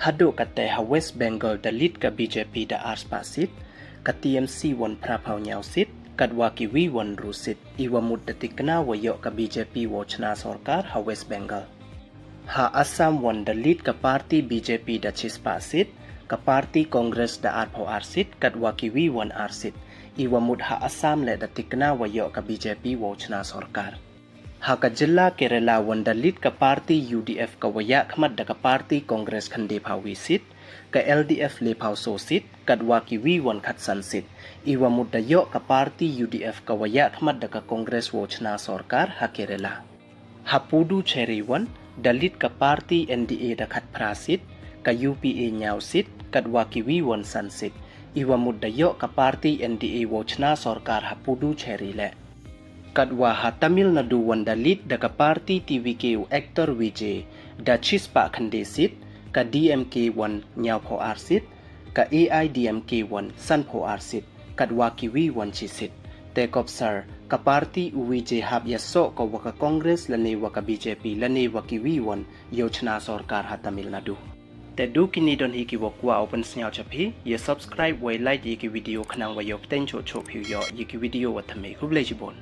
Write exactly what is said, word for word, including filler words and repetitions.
Hadooh katte ha West Bengal da lead ka B J P da ar spah seat, ka T M C won phra phaw ynñiaw seat, katwa kiwi won ynru seat, iwa mut da tikna wa yoh ka B J P wow chna sorkar ha West Bengal. Ha Assam won da lead ka party B J P da chi spah seat, ka party Congress da ar phaw ar seat, katwa kiwi won ar seat, iwa mut ha Assam le da tikna wa yoh ka B J P wow chna sorkar. Ha ka jylla Kerala won da lead ka party U D F kawa yakhmat da ka party Congress khynde phaw wi seat, ka L D F le phaw soo seat, katwa kiwi won khatsan seat, iwa mut da yoh ka party U D F kawa yakhmat da ka Congress wow chna sorkar ha Kerala. Ha Puducherry won da lead ka party N D A da khatphra seat, ka U P A ynñiaw seat, katwa kiwi won san seat, iwa mut da yoh ka party N D A wow chna sorkar ha Puducherry le. Katwa ha Tamil Nadu won da lead da ka party T V K u actor Vijay da chi spah khynde seat, ka D M K won ynñiaw phaw ar seat, ka A I D M K won san phaw ar seat, katwa kiwi won chi seat. Te kopsar ka party u Vijay hap ya soh ko wa ka Congress lane wa ka B J P lane wa kiwi won yow chna sorkar ha Tamil Nadu. Te du kini don hi kiwa kwah u pynsñiaw cha phi, ya subscribe wei like ya ki video khnang wa yow pteng choh choh phi u yoh ya ki video wa thymme. Khublei chibun.